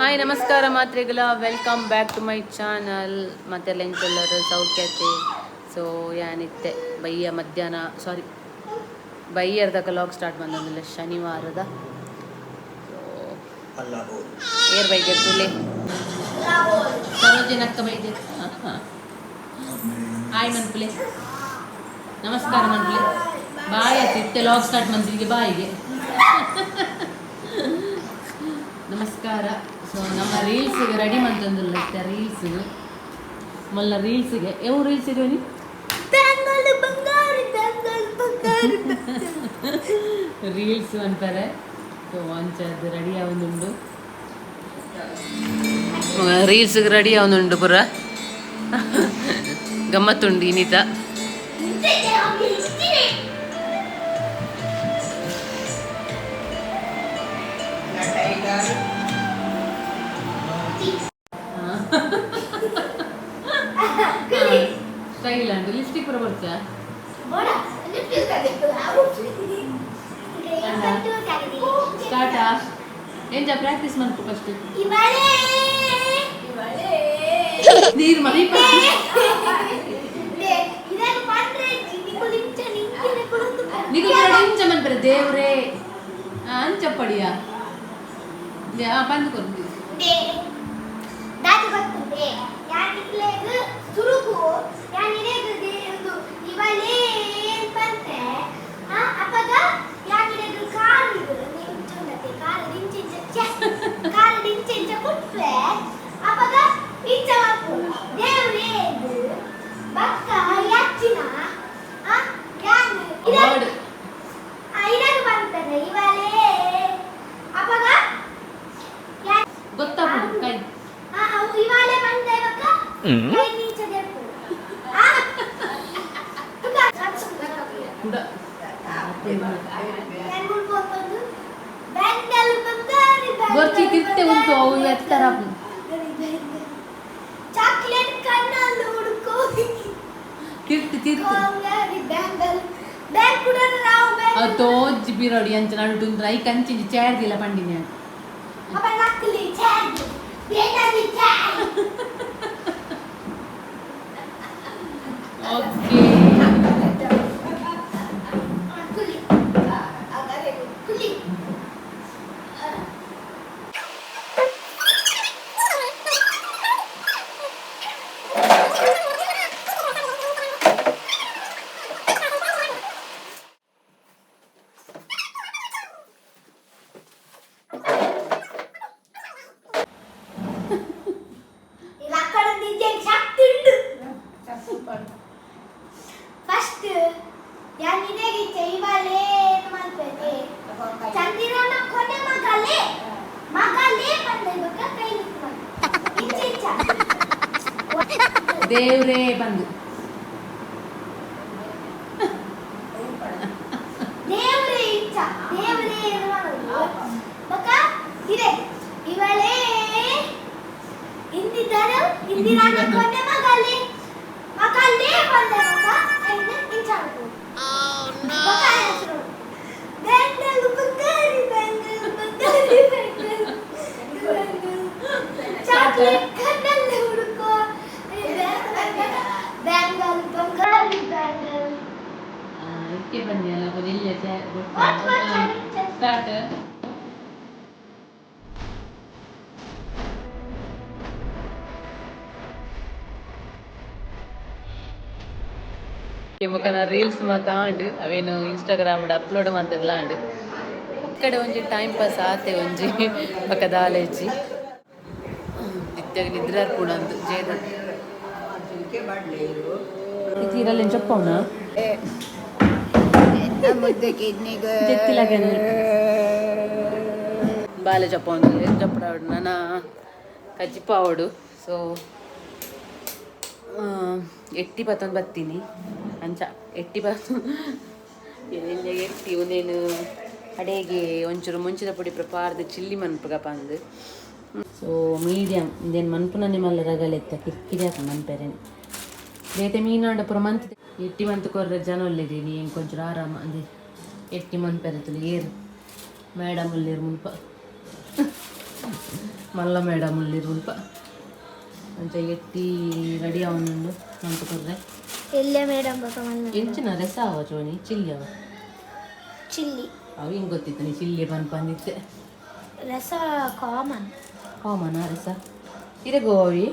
Hi, ನಮಸ್ಕಾರ ಮಾತ್ರೆಗಳ. Welcome back to my channel. ಮತ್ತೆ ಎಂಚೊಲ್ಲರು ಸೌಖ್ಯತೆ? ಸೊ ಯಾನಿತ್ತೆ ಬಯ್ಯ ಮಧ್ಯಾಹ್ನ, ಸಾರಿ, ಬಯ್ಯರ್ದಕ ವ್ಲಾಗ್ ಸ್ಟಾರ್ಟ್ ಬಂದೊಂದಿಲ್ಲ ಶನಿವಾರದ. ಸೊ ಏರ್ ಬೈದೆ ತುಲೆ ಸರೋಜಿನಕ್ಕ ಬೈದೆ. ಹಾಯ್ ಮನ್ಪುಲೆ, ನಮಸ್ಕಾರ ಮನ್ಪುಲೆ. ಬಾಯ್ ಆಯ್ತು, ಇತ್ತೆ ವ್ಲಾಗ್ ಸ್ಟಾರ್ಟ್ ಮಂತಿಗೆ ಬಾಯಿಗೆ ನಮಸ್ಕಾರ. ಸೊ ನಮ್ಮ ರೀಲ್ಸ್ಗೆ ರೆಡಿ ಮಂತಂದಿಲ್ಲ ಇತ್ತೆ ರೀಲ್ಸ್ ಮೊಲ್ಲ ರೀಲ್ಸ್ಗೆ. ಯಾವ ರೀಲ್ಸ್ ಇದೆ ನೀ? ಬಂಗಾರ ಬಂಗಾರ ಬಂಗಾರ. ರೀಲ್ಸ್ ಅಂತಾರೆ. ಸೊ ಅಂಚದ್ದು ರೆಡಿ ಆವೊಂದುಂಡು, ರೀಲ್ಸ್ಗೆ ರೆಡಿ ಆವೊಂದುಂಡು. ಪೂರ ಗಮ್ಮತ್ತುಂಡು ಇನ್ನಿತ. ಸ್ಟೈಲ್ ಅಂಡ್ ಲಿಪ್ಸ್ಟಿಕ್ ಪೂರ ಬರ್ತಾ. ಸ್ಟಾರ್ಟಾ? ಎಂಜ ಪ್ರಾಕ್ಟೀಸ್ ಮಾಡ್ಕೊ ಫಸ್ಟ್. ನೀರು ಮರಿ. ನಿಗು ಇಂಚ ಮನ್ಪರೆ ದೇವ್ರೇ ಅಂಚಪ್ಪಡಿಯ ಬಂದು ಕೊರ್ದು. ಸುರುಕು ಯಾನ್ ಇರೆಗ್ ಒಂದು ಇವಳೇ ಪಂತೆ ಅಪಗ ಯಾನ್ ಇರೆಗ್ ಕಾರ್ ನಿಂಚುಂಡತೆ ಕಾರ್ ದಿಂಚಿಂಚ ಛೆ ಕಾರ್ ದಿಂಚಿಂಚ ಕುಟ್ವೆ. ಅಪಗ ಇಂಚ ಮಲ್ಪು ದೇವ್ರೇ ಬಕ್ಕ ಯಚ್ಚಿನ ಆ ಯಾನ್ ಇರೆಗ್ ವರ್ಡ್. ಇರೆಗ್ ಪಂತನೆ ಇವಳೇ ಅಪಗ ಯಾನ್ ಗೊತ್ತಾಪುಂಡು ಕೈ. ಅವು ಇವಾಲೆ ಬಂದೆ ಬಕ್ಕ ಕೈ ನೀಚೆ ದೆಪ್ಪು. ಆ ತುಕ ಕುಡ. ಯಾನ್ ಗುಲ್ಪು ಬಂದು ಬೆಂಗಲ್ ಬಂಗಾರಿ. ಗೊರ್ಚಿ ತಿರ್ತೆ ಉಂಟು ಅವು ಎತ್ತರ. ಚಾಕ್ಲೇಟ್ ಕಣ್ಣಲ್ಲಿ ಹುಡುಕೋ. ತಿರ್ತು ತಿರ್ತು. ಬಂಗಾರಿ ಬ್ಯಾಂಗಲ್ ಬ್ಯಾಂಕ್ ಕೂಡ ರಾವ್ ಅವು ಬ್ಯಾಂಗಲ್. ತೋಜಿ ಬಿರೋಡಿ ಅಂಚ ನಡುಟು ಐಕ್ ಕಂಚಿಂಚಿ ಚೇರ್ದಿಲ್ಲ ಪಂಡಿನ. ಅಪ್ಪ ನಕ್ಕಲಿ ಚಾಯ್ ಬೇನಾದಿ ಚಾಯ್. ಓಕೆ. ಕುಲಿ ಕುಲಿ. ಇಲ್ಲ ಅಕ್ಕಡ ನಿಜ ಶಕ್ತಿ ಉಂಡು. ಫಸ್ಟ್ ಯಾನ್ ಇದೇಗಿಚ್ಚ ಇವಾಲೇ ಮಲ್ಪೆದೆ ಚಂದಿರನ ಕೊನೆ ಮಗಲೇ ಮಗಲೇ ಬಂದೆ ಬಕ್ಕ ಕೈ ನಿಂತು ಇಂಚ ಇಂಚ. ದೇವ್ರೇ ಬಂದು. ದೇವ್ರೇ ಇಂಚ ದೇವ್ರೇ ಮಾಡೋದು ಬಕ್ಕ ಇದೆ ಇವಳೇ ಇಂದಿದ್ದರು ಇಂದಿರಾನ ಕೊನೆ ಮಗಲೇ ಮಗಲೇ ಬಂದೆ ಬಕ್ಕ ಐನ ಇಂಚ ಮಾಡ್ಬೋದು. ಬಕ್ಕ ಹೆಸರು ಬೆಂಗಲ್ ಬಂಗಾರಿ ಬೆಂಗಲ್ ಬಂಗಾರಿ ಬೆಂಗಲ್ ಬೆಂಗಲ್ ಚಾಕ್ಲೇಟ್ ಕಣ್ಣಲ್ಲಿ ಹುಡುಕೋ ಬೆಂಗಲ್ ಬಂಗಾರಿ ಬೆಂಗಲ್. ಇದಕ್ಕೆ ಬನ್ನಿ ಅಲ್ಲ ಇಲ್ಲೇ. ಸ್ಟಾರ್ಟ್. ಮುಖನ ರೀಲ್ಸ್ ಮಾತ ಆಂಡ್ ಅವೇನು ಇನ್ಸ್ಟಾಗ್ರಾಮ್ ಅಪ್ಲೋಡ್ ಮಂತಲ್ಲ ಆಂಡ್. ಕಡೆ ಒಂಜಿ ಟೈಮ್ ಪಾಸ್ ಆತೆ ಒಂಜಿ ಬೊಕ ದಾಲೇಜಿ ನಿತ್ಯಾಗ ನಿದ್ರೆ ಕೂಡ ಅಂದು ಜೇದ ತೀರಲ್ಲಿ ಚಪ್ಪವನ. ಜೆತ್ತಿಲಾಗ ಬಾಲೆ ಚಪ್ಪ ಚಪ್ಪಡಾವಡು ನನ್ನ ಕಜ್ಜಿಪಾವಡು. ಸೊ ಎಟ್ಟಿ ಪತ್ತೊಂದು ಬತ್ತೀನಿ ಅಂಚ ಎಟ್ಟಿ ಪತ್ತು ಎಲ್ಲ ಎಟ್ಟಿ ಒಂದೇನು ಅಡೇಗೆ ಒಂಚೂರು ಮುಂಚಿನ ಪೊಡಿ ಪ್ರಪಾರ್ದ ಚಿಲ್ಲಿ ಮನ್ಪುಗ ಪಂದು. ಸೊ ಮೀಡಿಯಂ ಇಂದೇನು ಮನ್ಪುನನೆ ಮಲ್ಲ ರಗಲೆತ್ತ ಕಿರ್ಕಿರಿ ಆತ ಮನ್ಪೆರೆನೆ ಬೇತೆ ಮೀನಾಂಡ ಪೂರ ಮಂತ್ ಎಟ್ಟಿ ಮಂತ್ ಕೊರ್ರೆ ಜನ ಒಲ್ಲೆದೀನಿ ಎಂಕ್ ಒಂಚೂರು ಆರಾಮ ಅಂದೆ ಎಟ್ಟಿ ಮನ್ಪೆರೆ ತುಲಿ. ಏರು ಮೇಡಮ್ ಉಲ್ಲೇರು ಮುಲ್ಪ. ಮಲ್ಲ ಮೇಡಮ್ ಉಳ್ಳಿರು ಉಲ್ಪ ಅಂಚ ಎಟ್ಟಿ ರೆಡಿ ಅವನುಂಡು ಮಂತು ಕೊರ್ರೆ. ಎಲ್ಲೆ ಮೇಡಮ್ ಬಕ ಮಲ್ಲ. ಎಂಚಿನ ರಸ ಅವ ಚೋನಿ ಚಿಲ್ಲಿ ಅವ? ಚಿಲ್ಲಿ. ಅವು ಹಿಂಗೆ ಗೊತ್ತಿತ್ತು ನೀ ಚಿಲ್ಲಿ ಪನ್ಪಂದಿತ್ತೆ. ರಸ ಕಾಮನ್. ಕಾಮನ್ ರಸ ಇರೆ ಗೋವಿ.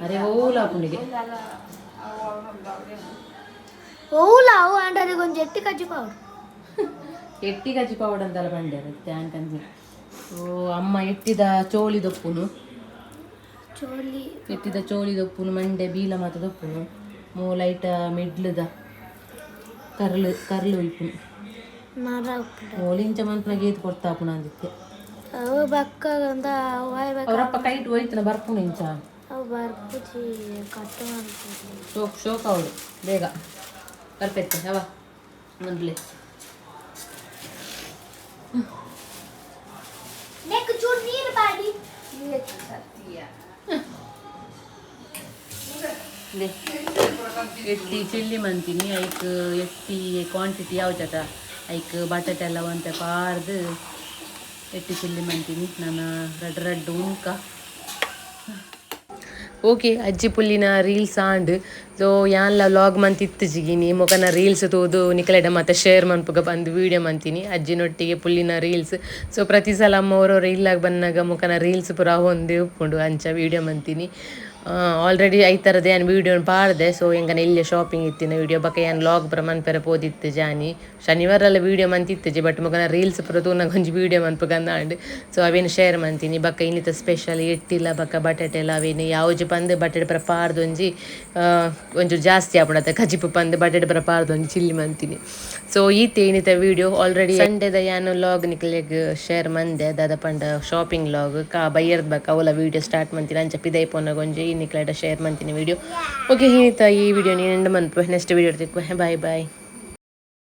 ಅರೆ ಓಲ ಪುಂಡಿಗೆ. ಓಲ ಅವು ಅಂಡ್ ಅದಕ್ಕೆ ಒಂಜಿ ಎಟ್ಟಿ ಕಜ್ಜಿ ಪಾವಡು. ಎಟ್ಟಿ ಕಜ್ಜಿ ಪಾವಡು ಅಂತಲ್ಲ ಬಂಡೆ ಟ್ಯಾಂಕ್ ಅಂತ. ಓ ಅಮ್ಮ ಎಟ್ಟಿದ ಚೋಳಿ ದೊಪ್ಪುನು. ಚೋಲಿ. ಎಟ್ಟಿದ ಚೋಳಿ ದೊಪ್ಪುನು ಮಂಡೆ ಬೀಲ ಮಾತ ದೊಪ್ಪುನು ಮೂಲೈಟ ಮಿಡ್ಲದ ಕರ್ಲು ಕರ್ಲು ಒಯ್ಪುನು. ನರ ಉಪ್ಪುಂಡು. ಓಲಿಂಚ ಮನ್ಪುನ ಗೇತ್ ಕೊಡ್ತಾಪುನ ಅಂದಿತ್ತೆ. ಅವು ಬಕ್ಕ ಅಂದ ಅವು ಆಯ್ ಬಕ್ಕ. ಅವರಪ್ಪ ಕೈಟ್ ಹೋಯ್ತನ ಬರ್ಪುನು ಇಂಚ. ಅವು ಬರ್ಪುಜಿ ಕಟ್ಟು ಮಾಡ್ಬೋದು. ಶೋಕ್ ಶೋಕ್ ಅವಳು ಬೇಗ ಬರ್ಪೆತ್ತೆ ಅವ ಮೊದಲೇ. ನೆಕ್ ಚೂರು ನೀರು ಬಾಡಿ. ಎಟ್ಟಿ ಚಿಲ್ಲಿ ಮಂತೀನಿ ಐಕ್ ಎಟ್ಟಿ ಕ್ವಾಂಟಿಟಿ ಯಾವ ಚಟ ಐಕ್ ಬಟಾಟೆ ಎಲ್ಲ ಒಂತೆ ಪಾರ್ದು ಎಟ್ಟಿ ಚಿಲ್ಲಿ ಮಂತೀನಿ ನಾನು ರಡ್ ರಡ್ಡು ಉಂಕ. ಓಕೆ ಅಜ್ಜಿ ಪುಲ್ಲಿನ ರೀಲ್ಸ್ ಆಂಡ್. ಸೊ ಯಾನ್ಲ ವ್ಲಾಗ್ ಮಂತ್ ಇತ್ತುಜಿಗಿನಿ ಮೊಕನ ರೀಲ್ಸ್ ತೂದು ನಿಕಲೆಡ ಮತ್ತೆ ಶೇರ್ ಮನ್ಪುಗ ಬಂದು ವೀಡಿಯೋ ಮಂತೀನಿ ಅಜ್ಜಿನೊಟ್ಟಿಗೆ ಪುಲ್ಲಿನ ರೀಲ್ಸ್. ಸೊ ಪ್ರತಿ ಸಲ ಅಮ್ಮ ಅವರವ್ರ ಇಲ್ಲಾಗ ಬನ್ನಾಗ ಮೊಕನ ರೀಲ್ಸ್ ಪೂರ ಹೊಂದಿ ಉಪ್ಪುಂಡು ಅಂಚ ವೀಡಿಯೋ ಮಂತೀನಿ. ಆಲ್ರೆಡಿ ಐತರದೇ ಯಾನ್ ವೀಡಿಯೋನ ಪಾಡ್ದೆ. ಸೊ ಎಂಕನ ಇಲ್ಲೇ ಶಾಪಿಂಗ್ ಇತ್ತಿನ ವೀಡಿಯೋ ಬಕ ಯಾನ್ ಲಾಗ್ ಪೂರ ಮನ್ಪೆರೆ ಪೋದಿತ್ತು ಜಾನಿ ಶನಿವಾರ ಎಲ್ಲ ವೀಡಿಯೋ ಮಂತಿತ್ತುಜಿ ಬಟ್ ಮೊಕನ ರೀಲ್ಸ್ ಪೂರ ತೂನಗ ಒಂಜಿ ವೀಡಿಯೋ ಮನ್ಪುಗಂದಾಂಡ್. ಸೊ ಅವೇನು ಶೇರ್ ಮಂತೀನಿ ಬಕ್ಕ ಇನ್ನಿತ ಸ್ಪೆಷಲ್ ಎಟ್ಟಿಲ್ಲ ಬಕ್ಕ ಬಟಾಟೆ ಎಲ್ಲ ಅವೇನು ಯಾವ್ಜಿ ಪಂದ್ ಬಟಾಟೆ ಪೂರ ಪಾರ್ದು ಒಂಜಿ ಒಂಚೂರು ಜಾಸ್ತಿ ಆಪುಂಡತ್ತ ಕಜಿಪು ಪಂದ್ ಬಟಾಟೆ ಪೂರ ಪಾರ್ದು ಒಂಜಿ ಚಿಲ್ಲಿ ಮಂತೀನಿ. ಸೊ ಈತೆ ಇನ್ನಿತ ವೀಡಿಯೋ ಆಲ್ರೆಡಿ ಸಂಡೇದ ಯಾನು ಲಾಗ್ ನಿಕ್ಲೆಗ್ ಶೇರ್ ಮಂದೆ ದಾದ ಪಂಡ ಶಾಪಿಂಗ್ ಲಾಗ್ ಕಾ ಬೈಯರ್ದ ಬಕ್ಕ ಅವಲ ವೀಡಿಯೋ ಸ್ಟಾರ್ಟ್ ಮಂತೀನಿ ಅಂಚ ಪಿದೈ ಪೋನಾಗ ಒಂಜಿ ನಿಕ್ಲೆಡ ಶೇರ್ ಮಂತೀನಿ ವೀಡಿಯೋ. ಓಕೆ ಇನ್ನಿತ ಈ ವಿಡಿಯೋ ನೀನು ಮನ್ಪು ನೆಕ್ಸ್ಟ್ ವೀಡಿಯೋ ತಿಕ್ಕು. Bye boy.